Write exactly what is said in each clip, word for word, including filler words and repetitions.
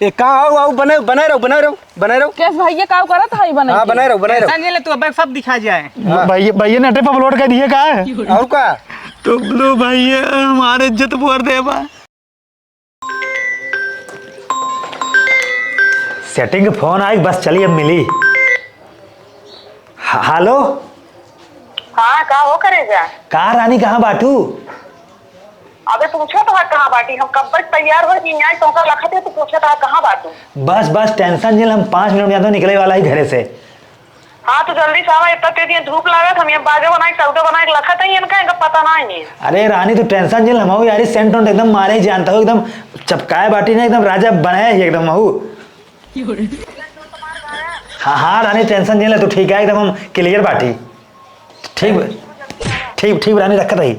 ए, का आओ, आओ, बने, बने रहो, बने रहो, बने रहो। केस भैया का करत है बने हाँ, के? बने रहो, बने रहो। टेंशन नहीं ले, तू अब सब दिखा जाए। हाँ। भैया, भैया ने अड्डे पर अपलोड कर दिए का है? और का? तो लो भैया, हमारे इज्जत बोर देबा। सेटिंग के फोन आई, बस चली अब मिली। ह-, हेलो। हाँ, का हो करेजा? का रानी, कहाँ बाटू? अबे पूछत ह कहाँ बाटी, हम कब्बे से तैयार होइ कि नाहीं, तोहका लखत है, तू पूछत ह कहाँ बाटू? बस, बस, टेंशन जिन, हम पाँच मिनट में तो निकले वाला ही घरे से। हाँ, तो जल्दी से आवा, इतना तेज ये धूप लागत, हम ये बाजो बनाए, सौदो बनाए, लखत है इनका, इनका पता नाहीं है। अरे रानी, तू टेंशन जिन, हम यार, सेंट वेंट एकदम मारे ही जानता हो, एकदम चपकाए बाटी ना, एकदम राजा बनाए ही एकदम महू। हाँ, हाँ, रानी, टेंशन नहीं ले तू, ठीक है, एकदम हम क्लियर बाटी। ठीक, ठीक, ठीक, रानी, रखत रही।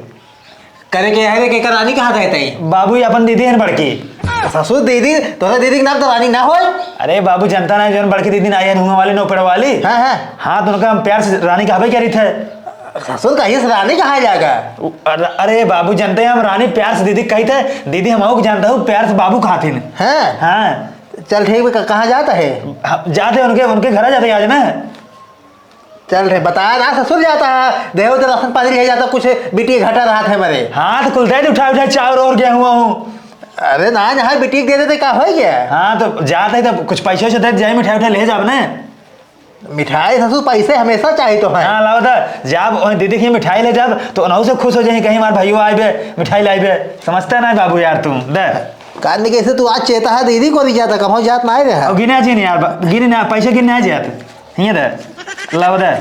करे के है रे, के कर रानी कहाँ रहते हैं? बाबू, ये अपन दीदी है बड़की। ससुर, दीदी, तोहरा दीदी के नाम तो रानी ना होय। अरे बाबू, जनता ना, जौन बड़की दीदी ना आई है, हुआं वाली, नौपड़ वाली। हाँ, हाँ। हाँ, तो उनका हम प्यार से रानी कहबे क्या रही थे। ससुर, कहिए से रानी कहाँ जाएगा? उ-, अरे, अरे बाबू, जनते हैं हम, रानी प्यार से दीदी कही थे, दीदी हम आऊ जानता हूँ, प्यार से बाबू कहाथिन। हाँ। हाँ। चल ठीक बा, क-, कहाँ जात है? हम जाते उनके, उनके घर जाते आज ना। चल रे, बताया ना ससुर जाता है, देहो तो राशन पानी ले जाता, कुछ बिटिया घाटा रहत है मरे। हाँ, तो कुल दे दे, उठा, उठा, चाउर और गेहूँ, वहूँ। अरे ना, यहाँ बिटिया के दे देते, का हो गया? हाँ, तो जाते ही तो कुछ पैसे वैसे दे जाए, मिठाई उठाई ले जाब ना। मिठाई ससुर, पैसे हमेशा चाही तो है। हाँ, लाओ दा, जाब, ओए दीदी की मिठाई ले जाब, तो उनहु से खुश हो जाए, कहीं हमार भइयो आइबे, मिठाई लाइबे, समझता ना बाबू यार तू, दे। कान में कैसे तू आज चेता है, दीदी को नहीं जाता, कमाओ जात ना आए रहा। अब गिने जी नहीं यार, बा-, गिने ना, पैसे गिने आ जात, हियाँ दे, लाओ दे।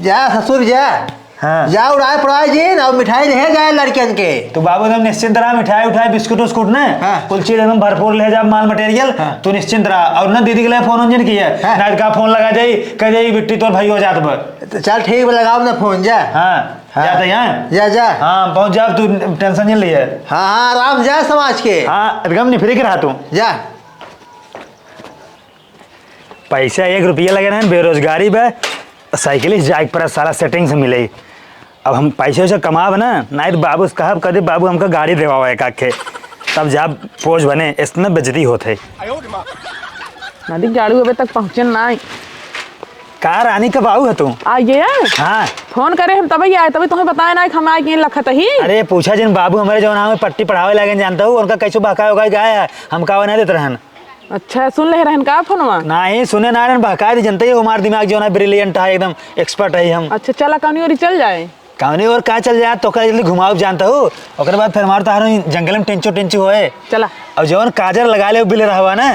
जा ससुर जा। हाँ। जा उड़ाए पड़ाए जी, ना मिठाई ले जाए लड़कियन के। तू बाबू एकदम निश्चिंत रहा, मिठाई उठाई, बिस्कुट उस्कुट ने, हाँ। कुल चीज एकदम भरपूर ले जा, माल मटेरियल। हाँ। तू निश्चिंत रहा, और ना दीदी के लिए फोन उन जिन किया, हाँ। ना का फोन लगा जाई, कह जाई बिट्टी तोर भाई हो जात बा। तो चल ठीक बा, लगाओ ना फोन, जा। हाँ, हाँ। जाते हैं। जा, जा। हाँ, पहुँच जा, तू टेंशन नहीं लिए। हाँ, हाँ, आराम जा समाज के। हाँ, एकदम निफरी के रहा तू। जा। पैसा एक रुपया लगे ना, बेरोजगारी बा, साइकिल से जाए के पड़ा, साला सेटिंग से मिले। अब हम पैसे वैसे कमाब ना, नाहीं तो बाबू से कहब, कह दे, "बाबू, हमका गाड़ी देवावा एक आखे।" तब जा पोज बने, इतना बेइज्जती होत है। नदी गाड़ू अबे तक पहुँचे नाहीं। का रानी, कब आऊ है तू? आ गया? हाँ। फोन करे हम तभी आए, तभी तुम्हें बताया ना कि हम आए कि लखत ही। अरे पूछा जिन बाबू हमारे जौन हमें पट्टी पढ़ावे लागे जानता हूँ, उनका कैसे बहकाए होगा गाय है, हम कावे ना देत रहन। अच्छा, सुन ले रहन का फोनवा? नाहीं, सुने ना रहन, बहका दी, जनते ही हमार दिमाग जौन है brilliant है, एकदम expert है हम। अच्छा, चला कौनी ओरी चल जाए? कौनी ओर का चल जाए, तो का जल्दी घुमाओ जानता हूँ, ओकर बाद फिर हमार तोहार जंगल में टेंचो टेंचो होए। चला। और जौन काजर लगा ले बिल रहवा ना,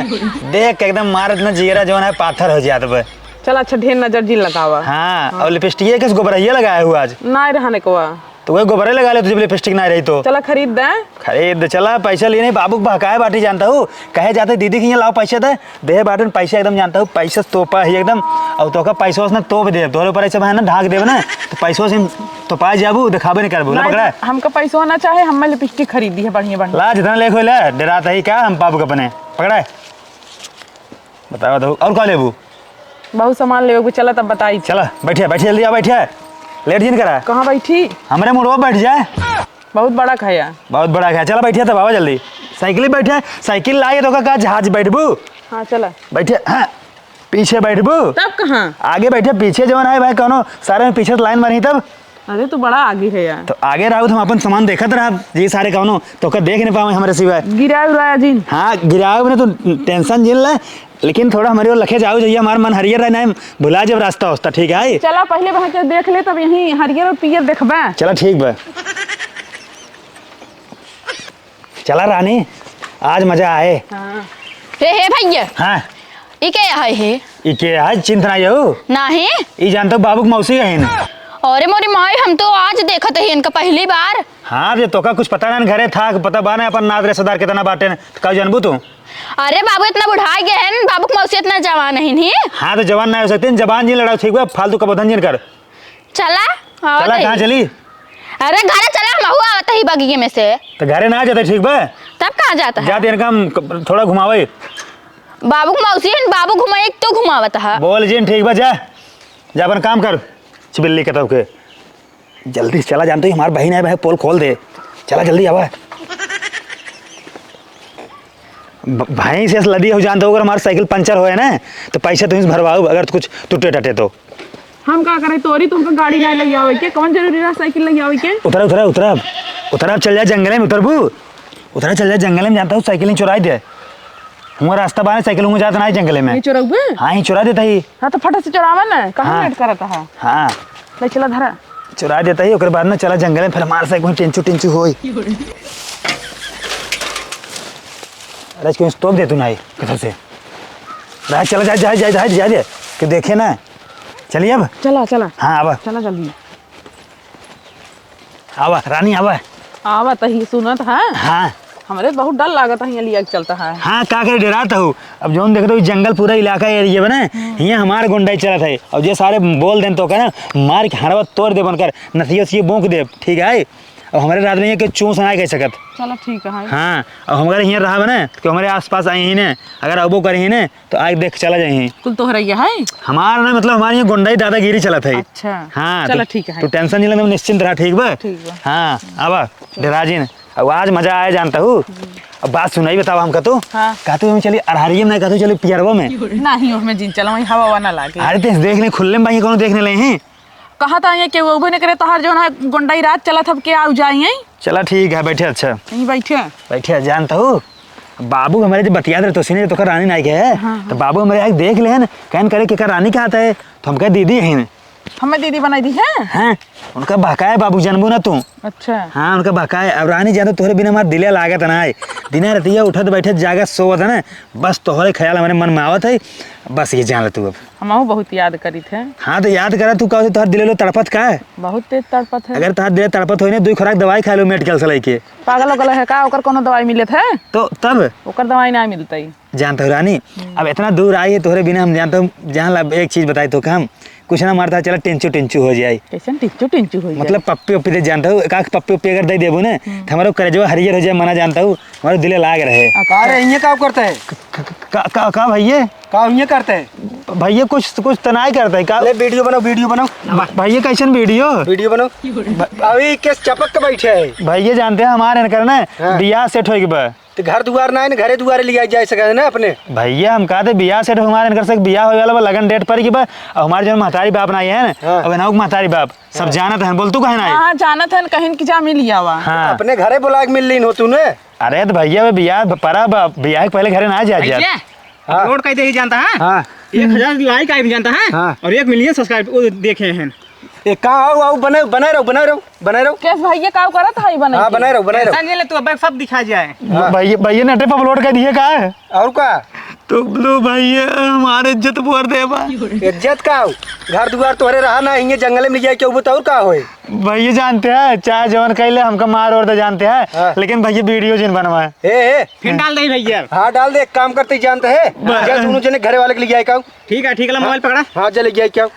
देख के एकदम मार इतना जिगरा जौन है पाथर हो जात बा। चला, अच्छा, ढेर नजर जिन लगावा। हाँ, हाँ। और लिपस्टिक किस गोबरैया लगाए हुआ आज? ना रहने को। तो वही गोबरे लगा ले, तुझे लिपस्टिक ना रही तो। चला खरीद दे। खरीद दे, चला, पैसा लिए नहीं, बाबू के बहकाए बाटी जानता हूँ, कहे जाते दीदी के यहाँ लाओ पैसा दे, दे बाटन पैसा एकदम जानता हूँ, पैसा तोपा है एकदम, और तोका पैसा उसने तोप दे, तोरे ऊपर ऐसे बहाना ढाक देवे ना, तो पैसा से तोपा जाबू, दिखाबे नहीं करबू, ना नहीं, पकड़ा। हमका पैसा ना चाहे, हम लिपस्टिक खरीदी है बढ़िया बढ़िया। ला, जितना लेके होइला, डरात ही का, हम बाबू के अपने, पकड़ा। बतावा तो, और का लेबू? बहुत सामान लेवे के, चला तब बताई। चला, बैठिया, बैठिया, जल्दी आ, बैठिया। लेट जिन करा। कहाँ बैठी? हमरे मुड़वा बैठ जाए। बहुत बड़ा खाया। बहुत बड़ा खाया। चला बैठिया तब आवा जल्दी। साइकिल बैठे, साइकिल लागे तो का, का जहाज बैठबू? हाँ, चला। बैठे, हाँ। पीछे बैठबू? तब कहाँ? आगे बैठे, पीछे जवन है भाई, कौनो सारे में पीछे से लाइन मारी तब। अरे, तू बड़ा आगे है यार। तो आगे रहू तो हम अपन सामान देखत रहब, ये सारे कौनो तोका देख नहीं पावे हमरे सिवाय। गिराए उराए जिन। हाँ, गिराए ने तो टेंशन जिन ले, लेकिन थोड़ा हमारे ओर लखे जाओ, जइया हमार मन हरियर रहे, नहीं भुला जब रास्ता होता, ठीक है? चला, पहले वहाँ के देख ले, तब यहीं हरियर और पीयर देखबा। चला, ठीक बा। चला रानी, आज मजा आए। हाँ। हे, हे भैया। हाँ। ई के है हे? ई के है? चिंत ना हो? नाही। ई जानतो बाबू के मौसी है ना? अरे मोरी माई, हम तो आज देखत ही इनका पहली बार। हाँ, जे तोका कुछ पता ना घरे था, पता बा ना अपन नात रिश्तेदार कितना बाटे न, तो का जानबू तू? अरे बाबू, इतना बुढ़ा गए हैं, बाबू के मौसी इतना जवान है नहीं। हाँ, तो जवान ना हो सकते, जबान जी लड़ाओ, ठीक बा, फालतू का बोधन जिन कर। चला, आवत चला, ही। कहाँ चली? अरे, घरे चला, हम अहू आवत ही बगिये में से। तो घरे ना जाते, ठीक बा? तब कहाँ जाता है? जाते इनका हम क-, थोड़ा घुमावे। बाबू के मौसी है, बाबू घुमाए, एक तो घुमावत है। बोल जिन, ठीक बा, जा। जा अपन काम कर, छिबिल्ली के तब के। जल्दी से चला, जानते ही हमार बहिन है, भाई, पोल खोल दे। चला, जल्दी आवा। भ-, भैंस ऐसे लदी हो जानत हो, अगर हमार साइकिल पंचर होए ना, तो पैसा तुहीं से भरवाउब, अगर कुछ टूटे टाटे तो। हम का करे तोरी, तुमको गाड़ी ना लइ आवे के, कौन जरूरी रहा साइकिल लइ आवे के? उतरा, उतरा, उतरा, उतरा, चल जा जंगले में, उतरबू? उतरा, चल जा जंगले में, जानत हो साइकिल ही चुराई दे। हुआँ रास्ता बाने, साइकिल हुआँ जात ना है जंगले में। ये चुरउबे? हाँ, ये चुरा देत ही। हाँ, तो फटाक से चुरावा ना, कहाँ हाँ। लेट करत है? हाँ। ले चला धरा। चुरा देत ही, ओकर बाद में चला जंगले में, फिर हमार साइकिल टेंचू टेंचू होई। अरे, क्यों तोप दे तू ना, किधर से? राज, चला, जा, जा, जा, जा, जा दे, कि देखे ना। चलिए अब। चला, चला। हाँ, अब। चला जल्दी। आवा, रानी, आवा। आवा, तही सुनत है। हाँ। हमरे बहुत डर लागत है, हियाँ लिया के चलत है। हाँ, का करे, डेरात हूँ। अब जौन देखत हो, जंगल पूरा इलाका area बने, हम्म। हियाँ हमार गुंडाई चलत है। और जे सारे बोल देन तो का ना, मार के हड़वा तोड़ देब उनकर, नसिया उसिया बोंक देब, ठीक है? और हमरे रात में ये के चूस ना कह सकत। चलो, ठीक है। हाँ, और हमारे हियाँ रहा बने, तो हमारे आसपास आई ही ने, अगर अबो करे ही ने, तो आइ देख चला जाई। कुल तोहरा ये है? हमार ना, मतलब, हमारे यहाँ गुंडाई दादागिरी चलत है। अच्छा। हाँ, चलो, तो ठीक है। तू tension नहीं लेना, निश्चिंत रहा, ठीक बा? ठीक बा। हाँ, आवा, डेरा जिन। अब आज मजा आए जानत हूँ। हम्म। अब बात सुनाई, बतावा हमका तू। हाँ। कहत हूँ हम चली अरहरिये में, नहीं कहत हूँ चली पियरवा में। नहीं, उसमें जिन चला, वहीं हवा ववा ना लागे। अरे, ते देख ले, खुल्ले में बाई, कौनो देख नहीं ले हैं। कहत है कि वो भी नहीं करे, तोहार जौन है गुंडाई राज चलत, अब के आउ जाई हैं? चला ठीक है, बैठे, अच्छा। यहीं बैठे। बैठे, जानत हूँ, बाबू हमरे जे बतियात रहे, तो सुने, तो कर रानी नाई के है। हाँ, हाँ। तो बाबू हमरे आके देख ले हैं, कहन करे कि कर रानी कहाँ है? तो हम कहे, "दीदी हैं।" हमें दीदी बनाई दी है? हैं? उनका बहकाए बाबू, जानबू ना तू। अच्छा। हाँ, उनका बहकाए। अब रानी, जानत, तोहरे बिना हमार दिले लागत ना है। दिना रतिया उठत, बैठत, जागत, सोवत है ना, बस तोहरे ख्याल हमरे मन में आवत है, बस ये जान ले तू अब। हमहू बहुत याद करित है। हाँ, तो याद करा, तू का होते, तोहर दिले लो तड़पत का है? बहुत तेज तड़पत है। अगर तोहर दिले तड़पत होई ना, दुई खुराक दवाई खा लो, मेडिकल से लेके। पागल उगल है का? ओकर कोनो दवाई मिलत है? तो तब? ओकर दवाई ना मिलतई। जानत हो रानी, हम्म। अब इतना दूर आई है तोहरे बिना, हम जानत हो, जान ला, एक चीज बताई तो हम, कुछ ना मारता, चला टेंचू टेंचू हो जाए। कैसन टेंचू टेंचू हो जाए? मतलब पप्पी उप्पी दे जानत हो, का पप्पी उप्पी अगर दे देबू ना, हम्म। तो हमारो करेजवा हरियर हो जाए, मना जानत हो, हमारो दिले लाग रहे। अच्छा। अरे, ये का करता है? क-, क-, का, का, का भैया? का ये करता है? भैया कुछ, कुछ तनाई करता है का? ले वीडियो बनाओ, वीडियो बनाओ। भ-, भैया कैसन वीडियो? वीडियो बनाओ। भ-, अभी केस चपक के बैठे है। भैया जानत है हमारे इनकर ना हाँ। बियाह सेट होए के बा। तो घर दुआर ना है ना, घरे दुआरे लिया जाए सके है ना अपने। भैया हम कहते बियाह सेट हमारे इनकर से बियाह होए वाला बा, लगन डेट पर की बा। अब हमारे जौन महतारी बाप ना आए हैं ना, हाँ। अब इनहू के महतारी बाप सब हाँ। जानत हैं, बोल तू कहे ना आए? हाँ, जानत हैं, कहीं की जा मिल आवा। हाँ। अपने घरे बुला के मिल लीन हो तू ने। अरे तो भैया, वे बियाह प-, परा बा, बियाह के पहले घरे ना जाए जात। भैया, हाँ। अपलोड कर दे ही जानत है। हाँ। एक हजार लाइक आए भी जानत है। हाँ। और एक मिलियन सब्सक्राइब वो देखे हैं। ए, का आओ, आओ, बने, बने रहो, बने रहो, बने रहो। केस भैया का करत है, बने हाँ, के? बने रहो, बने रहो। टेंशन नहीं ले तू, अब सब दिखा जाए। हाँ। भैया, भैया नेटे पर अपलोड कर दिए का है? और का? तो लो भैया, हमारे इज्जत बोर देबा। इज्जत का हो? घर दुआर तोहरे रहा ना, हिंगे जंगले में जाए के उबो तो और का होए? भैया जानत है, चाहे जवन कैले हमका मार और दे जानत है, हाँ। लेकिन भैया वीडियो जिन बनवाए। ए, ए। फिर डाल दे भैया। हाँ, डाल दे, एक काम करते ही जानत है। ब- जा दोनों जने घरे वाले के ले जाए का। ठीक है, ठीक है, ला मोबाइल पकड़ा। हाँ, जा ले जाए का।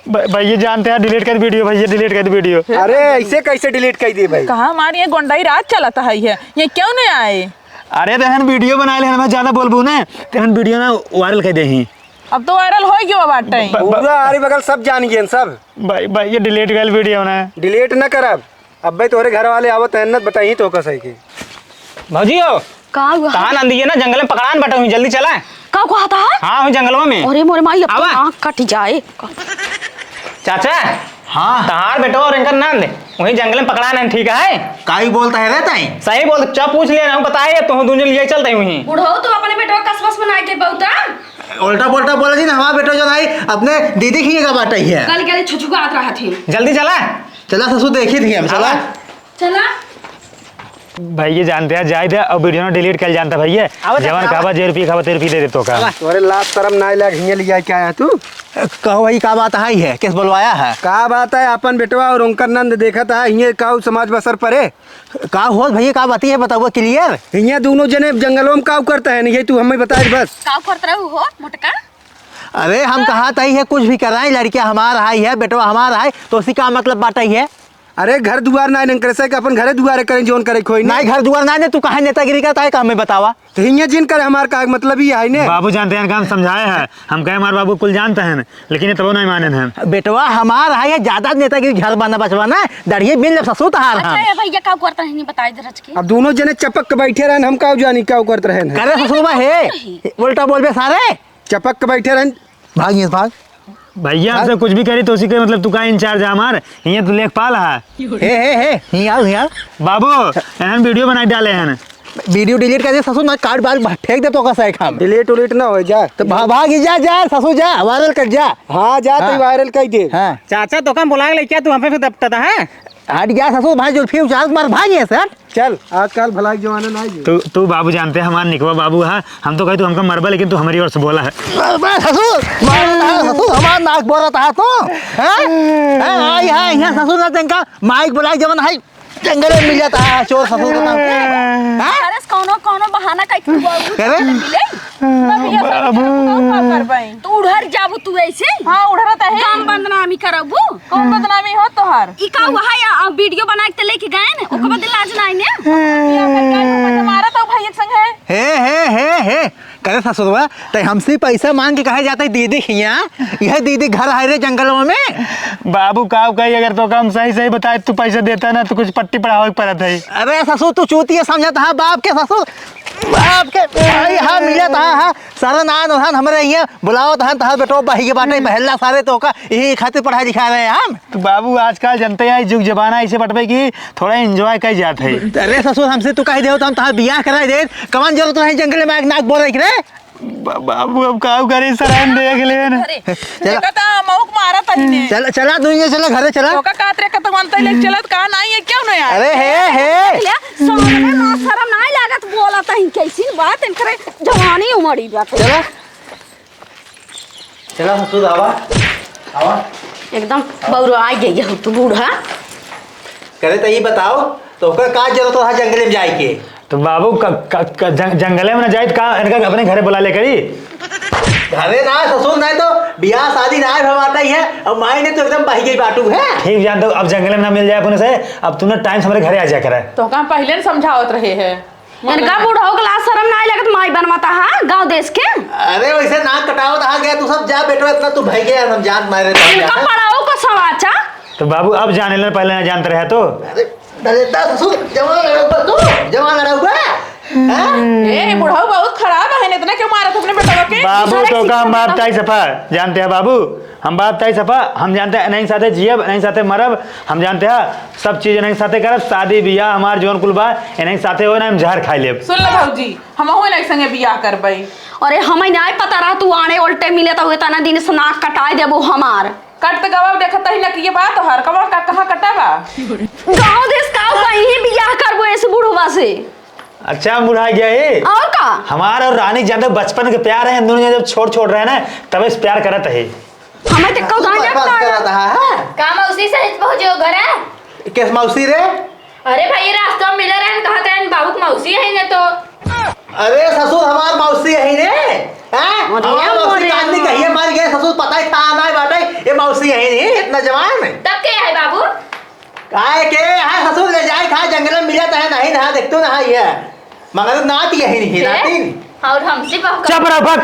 भ-, भैया जानत है, डिलीट कर वीडियो, भैया डिलीट कर वीडियो। अरे, ऐसे कैसे डिलीट कर दिए भाई? कहाँ हमारे ये गुंडाई राज चलत है, ये, ये क्यों नहीं आए? अरे, तो हम वीडियो बना ले, हम ज्यादा बोलबू ना, तो हम वीडियो ना वायरल कर दे ही। अब तो वायरल हो गयो बाटे। ब-, ब-, पूरा आरी बगल सब जान गए सब। भाई, भाई, ये डिलीट कर वीडियो ना। डिलीट ना करब। अबे तोहरे घर वाले आवत हैं न, बताई तो का सही की। भौजी हो। का हुआ? कहाँ नंदी है ना, जंगल में पकड़ान बटा हुई, जल्दी चला। का हुआ था? हाँ, हुई जंगलों में। अरे मोरे माई, अब तो आवा। आँख कट जाए। चाचा। हाँ। तहार बेटवा और इनकर नंद वहीं जंगल में पकड़ान है, ठीक है? काई बोलता है रे ताई? सही बोल, चुप पूछ लिया ना, बताए तो दोनों जन लिए चलते हुई। बुढ़ऊ तो अपने बेटवा कसमस बना के बहुता। उल्टा पुल्टा बोला जी ना, हमारा बेटवा जो नहीं अपने दीदी की का बाटा ही है। कल के छुछुकात रहा थी। जल्दी चला। चला ससुर, देखी थी हम, चला। चला। भैया जानते हैं, जाए दे, अब वीडियो ना डिलीट कर जानता भैया। आवा, जवान आवा। खाबा, जे रुपये खाबा, ते रुपये दे दे तो का। आवा। तोरे लाज शरम ना लग, हियाँ लिया क्या है तू? कहो भाई, का बात आई है? किस बुलवाया है? का बात है? अपन बेटवा और उनकर नंद देखत है, हियाँ का समाज बसर परे? का होत भैया, का बात है, बताओ क्लियर। हियाँ दोनों जने जंगलों में का करता है, नहीं तू हमें बता बस। का करत रहू हो, मोटका? अरे हम हाँ। कहा तई है कुछ भी कर रहा है, लड़कियाँ हमारा है, बेटवा हमारा है, तो उसी का मतलब बात ही है। अरे घर दुआर नाहीं इनकरे से, कि अपन घरे दुआरे करें, जौन करे खोई नहीं। नाहीं, घर दुआर नाहीं, तू कहाँ नेतागिरी करत है, का हमें बतावा? तो हियाँ जिन करे, हमार का मतलब ही है ने। बाबू जानते हैं, इनका हम समझाए हैं, हम कहे हमार बाबू कुल जानते हैं, लेकिन ये तबो नहीं माने हैं। बेटवा हमार है, ये ज्यादा नेतागिरी घर बना बचवा ना, दड़िए बिन जब ससुर तहार अच्छा, हम। ए भैया, का करत रहनी, बताई दे रच के। अब दोनों जने चपक के बैठे रहन, हम का जानी का करत रहन है। करे ससुर बा हे, नहीं। उल्टा बोलबे सारे। चपक के बैठे रहन। भाग यहाँ से, भाग। भैया, भाग। हमसे कुछ भी करी तो उसी के, मतलब, तू का इंचार्ज है हमार? हियाँ तो लेखपाल है। हे, हे, हे, हियाँ आओ, हियाँ आओ। बाबू, एहन वीडियो बनाई डाले हैं। वीडियो डिलीट कर दे ससुर, ना काट बाल फेंक दे तो का सही काम। डिलीट उलीट ना हो जा। तो भा-, भाग ही जा, जा ससुर जा, वायरल कर जा। हाँ, जा हाँ। तो वायरल कर दे। हाँ। चाचा, तो कम बुला के लेके आ, तू हम पे फिर दपटता है। हट गया ससुर, भाई जुल्फी उछाल मार, भाग यहाँ से, हट। चल, आजकल भलाई के जमाना ना है। तू, तू बाबू जानते हैं, हमार निकवा बाबू है, हम तो कहे तू हमका मरबा, लेकिन तू हमारी ओर से बोला है। मरबा ससुर, मरबा ससुर, हमार नाक बोरत है तू, हैं? हैं? आ, यहाँ, यहाँ ससुर ना तेंका, माइक बुलाई जवन है, जंगल में मिल जाता है, चोर ससुर का नाम। हैं? अरे, कौनो, कौनो बहाना काहे के बाबू करे? मिले? बाबू, ये सब बाबू। हम का करबै? तू उड़हर जाबू तू ऐसे? हाँ, उड़हर त है। काम बदनामी करबू? कौन बदनामी हो तोहार? ई का हुआ है या, आ, वीडियो बना के लेके गए न, ओकर बाद लाज नाहीं ने? या फिर का हुआ, जब मारा तो भाई एक संग है। हे, हे, हे, हे, करे ससुरवा, तै हमसे पैसा मांग के कहे जाते दीदी हियाँ? यह दीदी घर है रे जंगलों में। बाबू, का कही, अगर तो हम सही सही बताए, तू पैसा देता ना, तो कुछ पट्टी पढ़ावे के पड़त है। अरे ससुर, तू चूतिया समझत है बाप के ससुर, बाप के भाई, हाँ, मिलत है, हाँ, सरन आन ओहन हमरे हियाँ बुलावत हन, तहार बेटो बही के बाटे, बहल्ला सारे तो का यही खातिर पढ़ाई लिखा रहे हैं हम। तो बाबू, आजकल जनते हैं, जुग जमाना ऐसे बटबे कि थोड़ा एंजॉय कई जात है। अरे ससुर, हमसे तू कह दे तो हम तहार बियाह कराई दे, कवन जरूरत रहे जंगल में आग नाक बोल रही रे? बा-, बाबू, अब का करी, सराइन देख लेन। अरे, चला। देखा था, मऊक मारा था इन्हें। चला, चला, तू ये चला, घरे चला। ओका कात रे, कतौ अंतर ले चलत, कहा नहीं है, क्यों नहीं आया? अरे, हे, हे। ले, सामने ना शरम नाहीं लागत, बोलत है, कैसी बात, इनकरे जवानी उमड़ी बात। चला। चला ससुर, आवा, आवा। एकदम बौराइ गई हो तू बूढ़ा। करे तो ये बताओ, तो ओकर का जरूरत रहा जंगले में जाए के? तो बाबू, क-, क-, क-, जंग-, जंगले में ना जाए तो का इनका अपने घरे बुला ले करी? घरे ना ससुर, नहीं तो बियाह शादी ना भवाता ही है। अब माई ने तो एकदम बही गई बाटू है। ठीक जानते हो, अब जंगले में ना मिल जाए अपने से, अब तू ना टाइम से हमारे घरे आ जाया करे। तो का पहिले न समझावत रहे है। इनका बूढ़ो के लाज शरम नाहीं लगत, माई बनवाता है गाँव देश के। अरे वैसे नाक कटावत आ गया, तू सब जा बेटो, इतना तू भई गया, हम जान मारे तो इनका जा। पढ़ाओ का समाचा। तो बाबू अब जाने ले, पहले ना जानते रहे तो। अरे दलिद्दा ससुर, जवान लड़ौबा तू, जवान लड़ौबा। हैं? ए, बुढ़ऊ बहुत खराब है, इतना क्यों मारत अपने बेटवा के? बाबू दूसरा तो किसी का को मारता ही सफा, जानते हैं बाबू, हम बाप ताई सफा, हम जानते हैं, इन्हीं साथे जियब, इन्हीं साथे मरब, हम जानते हैं, सब चीज इन्हीं साथे करब, शादी बियाह हमार जौन कुल बा, इन्हीं साथे होई ना, हम जहर खाई लेब। सुन लो भौजी, हमहू इन्हीं संगे बियाह करबै। अरे, हमें नाहीं पता रहा, तू आने उल्टे मिले तो हुए तना दिन से नाक कटाए देबो हमार। कट तो गवा देखत ही ना कि ये बात हर कवा का कहाँ कटा बा? गाँव देश का कहीं ही बियाह करबो इस बुढ़वा से। अच्छा, हम बुढ़ा गया है। और का? हमार और रानी ज्यादा बचपन के प्यार है, हम दोनों जब छोट छोट रहे ना, तबे से प्यार करत है। हमें तो कहूँ बकवास करत है, हाँ? का मौसी सहित पहुँचे हो घरे? केस मौसी रे? अरे भाई, ये रास्ता में मिले रहन, कहत रहन, "बाबू के मौसी है ने तो।" अरे ससुर, हमार मौसी है ने? हैं? अरे हमार मौसी मोरे का आदमी अम्मा। कहिए मर गए, ससुर पता ही था ना बाटे, ये मौसी है ने, इतना जवान है। तब के है बाबू? काहे के? हाँ, ससुर ले जाए खा, जंगल में मिलत है, नहीं ना, देख तू ना ये। मगर नाती यही नहीं, के? नाती। और हमसे बहका- चुप रहो, भग।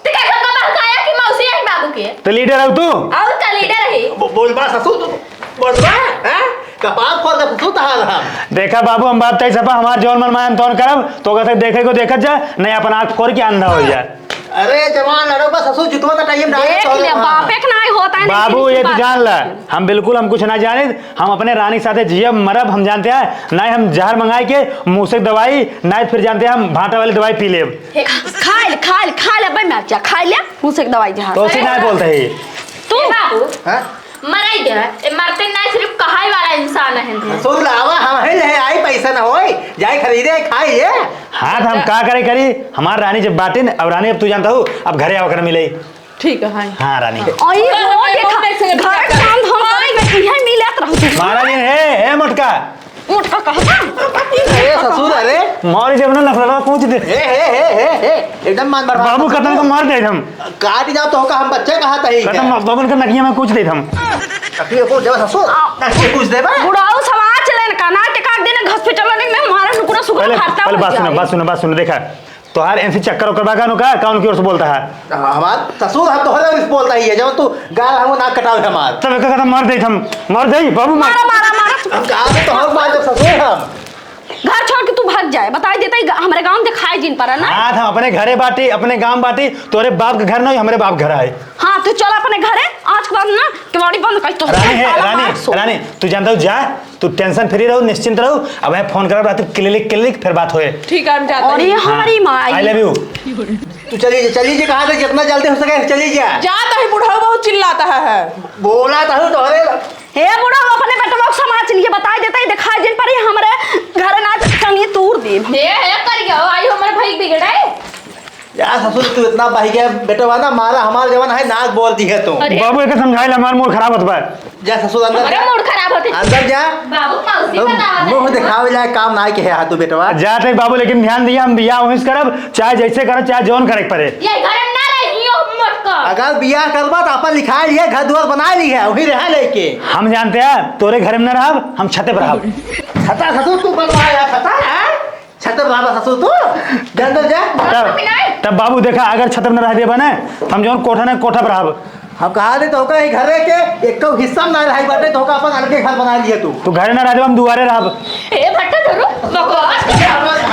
ते का हमका बहकाया कि मौसी आई बाबू के? तो लीडर हो तू? और का लीडर है? बो-, बोल बा ससुर, तू बोल बा, हैं? कपार फोड़ दे ससुर तहार हम। देखा बाबू, हम बाप ताई सफा, हमार जौन मन मायन तौन करब, तो कहते देखे को देखत जा, नहीं अपन आँख फोड़ के अंधा हो जा। अरे जवान लड़ो बा ससुर, जुतवा तो टाइम डाले देख तो ले, हाँ। बापे के नाई होता है, बाबू, नहीं ये तो बात। जान ला, हम बिल्कुल हम कुछ ना जाने, हम अपने रानी के साथे जियब, मरब, हम जानते हैं, ना ही हम जहर मंगाए के, मूसक दवाई, ना ही फिर जानते हैं, हम भाटा वाली दवाई पी लेब। हे, खा ले, खा ले, खा ले, अबे मर जा, खा ले, मूसक दवाई जहर। तो उसे ना बोलते ही। तू ए बाबू, हाँ? मराई दे, ए मरते ना सिर्फ कहाई वाला इंसान है। सुन लावा, हम है ले आई, पैसा ना होई, जाए खरीदे, खाई ले। हाँ, तो हम का करे करी, हमार रानी जब बाटिन, अब रानी अब तू जानता हूँ, अब घरे आवा कर मिले। ठीक है, हाँ। हाँ, रानी। आई हो, देखा, घर काम हम करे में इहे मिलत रहत। मारा नहीं, हे, हे मोटका। मोटका कहता? अरे ससुर, अरे। मारी जब ना नखरा कूच दे। हे, हे, हे, हे, हे, एकदम मान बर्बाद बाबू, कर कतन को मार दे हम। काट जाओ तो का हम बच्चे कहा तही कतन के। बाबू के नकिया में कूच दे हम। तकलीफ हो जावे ससुर, आ। ना के कुछ देबा? बुढ़ाऊ समाज चले न का, ना टेका के दिन hospital में हमारा नुकुरा सुकुरा पहले, फाटता पहले हो बात सुनो, जाए। बात सुनो, बात सुनो, देखा, तोहार एमसी चक्कर ओकर बा का नु का, कौन की ओर से बोलता है? हमार ससुर हम तोहरे ओर से बोलता ही है, जब तू गाल हमको नाक कटावे हमार। तब एक कदम मार दे हम, मार दे बाबू, मार। मारा, मारा, मारा। हम कहा तो तोहर मार जब ससुर हम। घर छोड़ के तू भाग जाए, बताई देता ही ग-, हमरे गाँव में दिखाई जिन पड़ा ना। हाँ, हम अपने घरे बाटी, अपने गाँव बाटी, तोरे बाप के घर नहीं, हमरे बाप के घर आए। हाँ, तू चल अपने घरे, आज के बाद ना केवाड़ी बंद कर, तो रानी है, साला रानी, मार सो। रानी, तू जानता हो, जा, तू tension free रहो, निश्चिंत रहो। अब मैं फोन करब रात क्लिनिक, क्लिनिक, फिर बात होए। ठीक है, हम जाते और हैं। ये हाँ, हमारी माई। I love you। तू चली जा, चली जा, कहाँ से जितना जल्दी हो सके चली जा। जाता ही बुढ़ऊ बहुत चिल्लाता है। बोला तो हूँ तोहरे। हे बुढ़ऊ, अपने बेटवा को समाज लिए बताई देता ही, दिखाई जिन पड़ी हमरे घर ना कमी तूर दी। हे, हे, कर गया, आई हमरे भाई बिगड़े। या ससुर, तू इतना बह गया, बेटवा ना मारा, हमार जवान है, नाक बोल दी है तू। अरे। बाबू, एके समझाइला, हमार मूड खराब होत बा। जा ससुर, अंदर अरे, जा। मूड खराब होते। अंदर जा। बाबू, मौसी अब बतावत मुंह है। दिखावे लायक काम ना के है तू, बेटवा। जात है बाबू, लेकिन ध्यान दिया, हम बियाह वहीं से करब, चाहे जैसे करब, चाहे जौन करे के पड़े। ये घर में ना रही, यो मत कर। अगर बियाह करबा, तो अपन लिखा लिया, घर दुआर बना ली है, वही रहा लेके। हम जानते हैं, तोरे घर में ना रहब, हम छते पर रहब। छता ससुर, तू बनवा यार, छता, हैं? छत पर रहबा ससुर तू? जा अंदर जा। तब, तब बाबू देखा, अगर छत पर न रह देबा ना, तो हम जौन कोठा ना, कोठा पर रहब। हम कहा दे तो का, ई घरे के एको हिस्सा में ना रही बाटे, तो का अपन अलगे घर बना लिए तू। तू घरे ना रह देबा, हम दुआरे रहब। ए भट्टा धरो, बकवास कर।